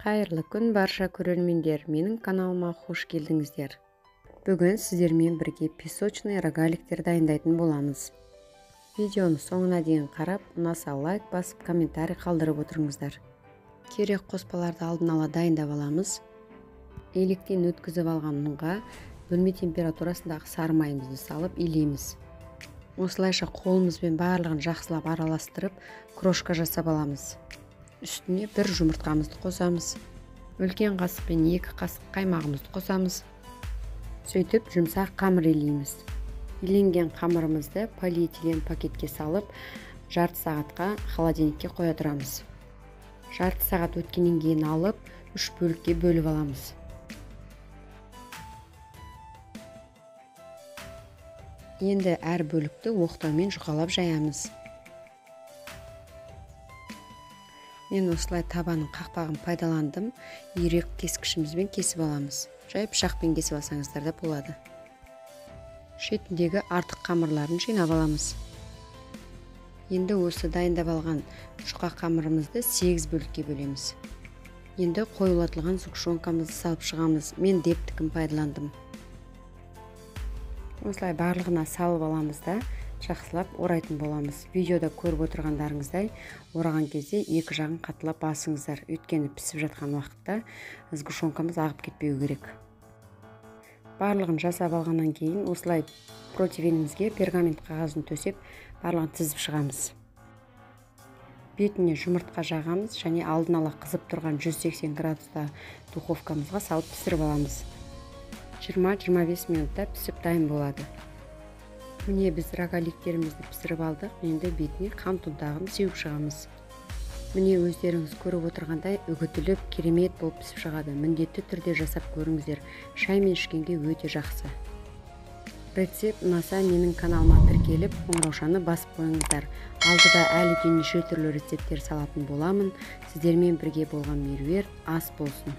Қайырлы күн барша көрермендер, менің каналыма қош келдіңіздер. Бүгін сіздермен бірге песочный рогаликтер дайындайтын боламыз. Видеоны соңына дейін қарап, ұнаса лайк басып, комментарий қалдырып отырыңыздар. Керек қоспаларды алдын ала дайындап аламыз. Електен өткізіп алған ұнға бөлме температурасындағы сары майымызды салып илейміз. Осылайша қолымызбен барлығын жақсылап араластырып, крошка жасап аламыз. Үстіне бір жұмыртқамызды қосамыз. Үлкен қасықпен 2 қасық қаймағымызды қосамыз. Сөйтіп жұмсақ қамыр илейміз. Иленген қамырымызды полиэтилен пакетке салып, жарты сағатқа холодильникке қоя тұрамыз. Жарты сағат өткеннен кейін алып, 3 бөлікке бөліп аламыз. Енді әр бөлікті оқтаумен жұқалап жаямыз. Мен осылай табаның қақпағын пайдаландым. Ирек кескішімізбен кесіп аламыз. Жай пышақпен кесіп алсаңыздар да болады. Шетіндегі артық қамырларын жинап аламыз. Енді осы дайындап алған жұқа қамырымызды 8 бөлікке бөлеміз. Енді қоюлатылған сгущенкамызды салып шығамыз. Мен дептікін пайдаландым. Осылай барлығына салып аламыз да жақсылап орайтын боламыз. Видеода көріп отырғандарыңыздай, ораған кезде екі жағын қаттылап басыңыздар. Өйткені пісіп жатқан уақытта сгущенкамыз ағып кетпеу керек. Барлығын жасап алғаннан кейін осылай противенімізге пергамент қағазын төсеп, барлығын тізіп шығамыз. Бетіне жұмыртқа жағамыз және алдын ала қызып тұрған 180 градуста духовкамызға салып пісіріп аламыз. 20-25 минутта пісіп дайын болады. Міне біз рогаликтерімізді пісіріп алдық. Енді бетіне қант ұнтағын сеуіп шығамыз. Міне өздеріңіз көріп отырғандай үгітіліп керемет болып пісіп шығады. Міндетті түрде жасап көріңіздер. Шаймен ішкенге өте жақсы. Рецепт ұнаса менің каналыма тіркеліп, қоңыраушаны басып қойыңыздар. Алдыда әлі де неше түрлі рецепттер салатын боламын. Сіздермен бірге болған Меруерт, ас болсын.